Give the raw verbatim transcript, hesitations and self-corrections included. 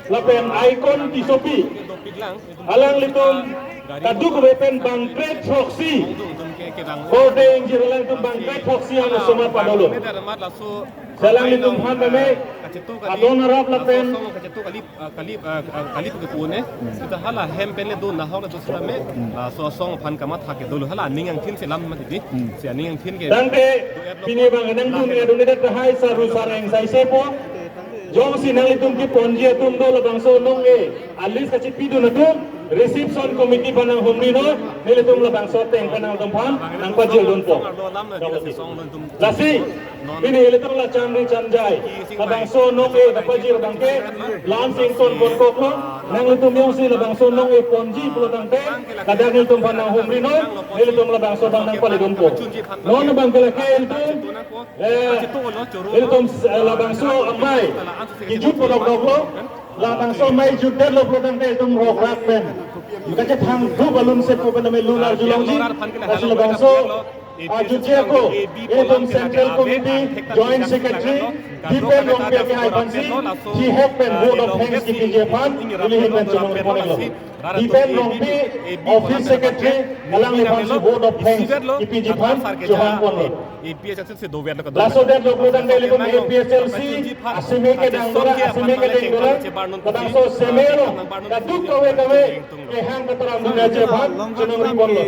Lapen Icon Tissopi. Alanglitum kadokave pen bangkre throksi. Korte ingjir alanglitum bangkre throksi hang osomar padolo. Si alanglitum aphan meme adon arap lapen kali, ah, kali, ah, ah, kali pu ke pu ne. Sita hala hem pen le do, nahok le do sita me. Ah, so asong aphan kamatha ke dolo, hala aning angthin si lam mati di. Si aning angthin ke. Tangte pini abang nangdun ya dun det tahai saru sareng sai sepo. Jongsi nanglitum keponji atum do, labangso nong-e a-list kachipidun atum reception committee aphan nanghumri non, nelitum labangso ateng pen nangtum aphan nangpajir dunpo. Lasi pini ilitum la Changri Chanjai, labangso nong-e kapajir abangke la-an si ingtonpon koklo. Nanglitum jongsi labangso nong-e ponji pulo tangte, ladak nelitum aphan nanghumri non, nelitum labangso abang nangpale dunpo. Non abangke lake ilitum, eh, ilitum, eh, labangso amei kejut podok doklo. Labangso amei jutdetlo pulo tangte ilitum rokrak pen kachethang thup alun sepo pen amei lun arjulongji. Lasi labangso ajutji ako, ilitum Central Committee Joint Secretary Dipen Rongpi akehai aphansi, thihek pen vote of thanks kipiji aphan neli ahin pen chonong ponlo. Dipen Rongpi, Office Secretary, alangliphansi vote of thanks kipiji aphan chohang ponlo. Laso det lo pulo tangte ilitum A P H L C aseme kedang dolang, aseme kedang dolang, labangso aseme along kadokave kave kehang kataram dunji aphan chonong ponlo.